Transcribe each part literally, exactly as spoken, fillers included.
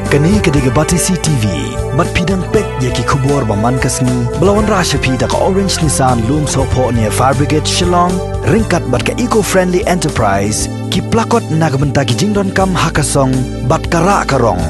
Kane ka dei ka Batesi T V. Bad phi dang peit ïa ki khubor ba man ka sngi ba la wanrah sha phi da ka Orange Nissan Lumsohphoh near Fire Brigade Shillong, ryngkat bad ka Eco Friendly Enterprise, ki plakot na ka bynta ki jingdonkam ha ka song bad ka rah ka rong.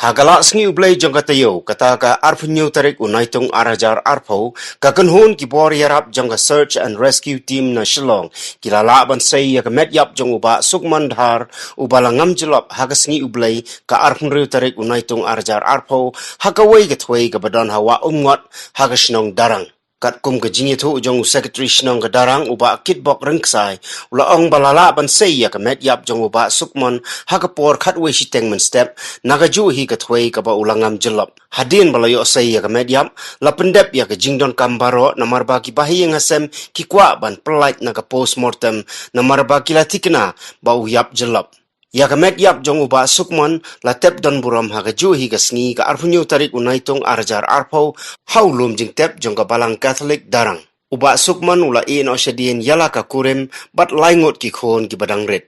Ha ka lad sngi U Blei jong ka taïew, kata ka arphew hynñiew tarik u Naitung ar hajar arphew, ka kynhun ki bor ïarap jong ka Search and Rescue Team na Shillong ki la lah ban sei ïa ka met ïap jong u Bah Sukman Dhar, uba la ngam jyllop ha ka sngi U Blei ka arphew hynriew tarik u Naitung ar hajar arphew, ha kawei ka thwei kaba don ha Wah Umngot, ha ka shnong Darrang. Katkum ka jingïathuh jong u Secretary Shnong ka Darrang, u Bah Kitbok Rynksai, u la ong ba la lah ban sei ïa ka met ïap jong u Bah Sukman ha ka por khatwei shiteng mynstep, na kajuh hi ka thwei kaba u la ngam jyllop. Hadien ba la ïoh sei ïa ka met ïap, la pyndep ïa ka jingdonkam baroh, namar ba ki bahaïing hasem ki kwah ban pyllait na ka postmortem, namar ba ki la thikna ba u ïap jyllop. Ïa ka met ïap jong u Bah Sukman la tep don burom ha kajuh hi ka sngi, ka arphew hynñiew tarik u Naitung ar hajar arphew, ha u lum jingtep jong ka Balang Katholik Darrang. U Bah Sukman u la ïeh noh shadien ïa la ka kurim bad lai ngut ki khun kiba dang rit.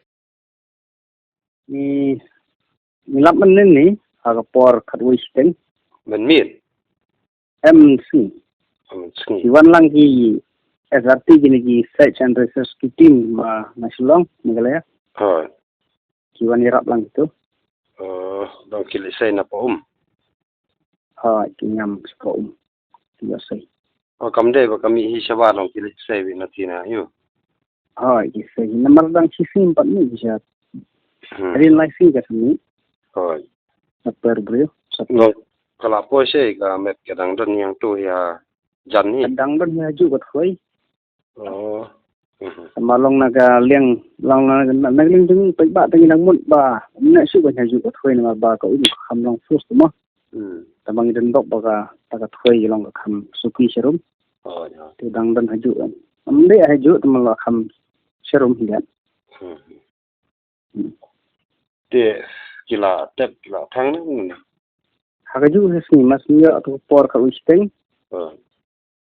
Ngi, ngi lap mynnin ne ha ka por khatwei shiteng. Mynmiet? Em, sngi. Em, sngi. Ki wan lang ki S R T, kine ki Search and Rescue Team, ma, na Shillong, Meghalaya. Hooid. Ki wan ïarap lang kito. Oh, dang ki leit sei na poh um. Hooid, ki ngam sha poh um. Ki ïoh sei. Oh, kam dei ba ka mih hi shabar, dang ki leit sei beit na thina ïoh. Hooid, ki sei. Namar dang shisien pat mih sha. Hmm. Rin lai sngi ka sa mih. Hooid. Sa per briew. Sa per. Nong, ka la poi sei ka met ka dang don ïa uto ïa jan hi. Ka dang don ïa ju ka thwei. Oh. Mhm. Tangba long na ka liang, long na, na, na ka liang jong ngi paidbah te ngi nang mut ba, ne shu ban ïa ju ka thwei namar ba ka um ka kham long force mo. Hmm. Tangba ngi don dok ba ka, ta ka thwei long ka kham suki sharum. Oh, ïa. Te dang don ha ju. Am dei ha ju tangba la kham sharum hi ïa. Hmm. Hmm. Te ki la tep, ki la thang ne? Ha kajuh hi sngi, ma sngi ïa tu por khatwei shiteng. Oh.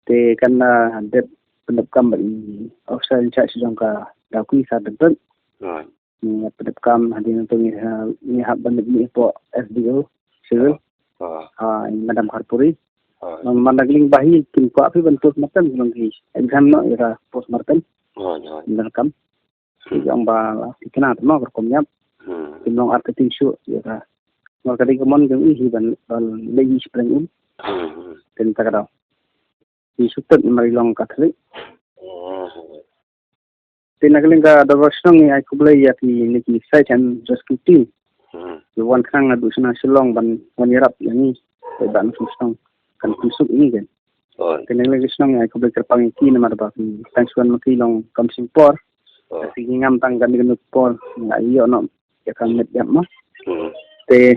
Te kan, ah, dep pyndep kam bad i officer in charge jong ka Dawki Sar Dengpet. Right. Ngi pyndep kam hadien nangto ngi, ah, ngi hap ban leit mih hapoh S D O Civil. Ah. Ah, i Madam Kharpuri. Right. Nang man dang ling ba hi kin kwah phi ban postmortem, nang ki exam noh ïa ka postmortem. Right, right. Pyndep kam. Hmm. Ki ong ba la thikna te mo ka rukom ïap. Hmm. Kim long ar ka tin shuh ïa ka. Nor ka dei ka mon jong i hi ban, ban leit hi spring um. Hmm. Te mynta ka daw. Ki shu tep namar i long Katholik. Hmm. Te na ka liang ka dorbar shnong ngi ai khublei ïa kine ki Search and Rescue Team. Hmm. Ki wan khnang naduh shana Shillong ban wan ïarap ïa ngi. Te ban shnong kan pynsuk ïa ngi kan. Oi. Te na ka liang ka shnong ngi ai khublei kyrpang ïa ki namar ba ki tang shuwa ma ki long kam shym por. Oi. Te ki ngam tang kane kane ka por, nga ïoh noh ïa ka met ïap mo. Hmm. Te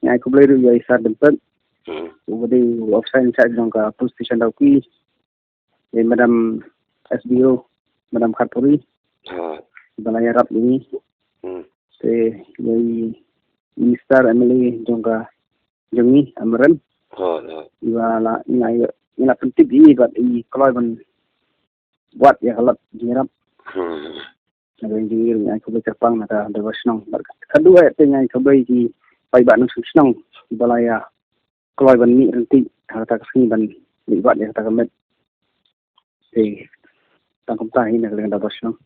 ngi ai khublei ruh ïa i Sar Dengpet. Hmm. Uba dei u officer in charge jong ka police station Dawki. Ïa i Madam S D O, Madam Kharpuri. Ha. Ba la ïarap ïa ngi. Hmm. Te ïa i Minister M L A jong ka, jong ngi, Amren. Ha, ha. Iba la, ngi la, ngi la pyntip ïa i bad i kloi ban wad ïa ka lad jingïarap. Hmm. Na ka liang jong ngi ruh ngi ai khublei kyrpang na ka dorbar shnong. Bad ka dei te ngi ai khublei ki paidbah nongshong shnong kiba la ïa kloi ban mih ryntih ha kata ka sngi ban leit wad ïa kata ka met. Te tang kumta hi na ka liang dorbar shnong.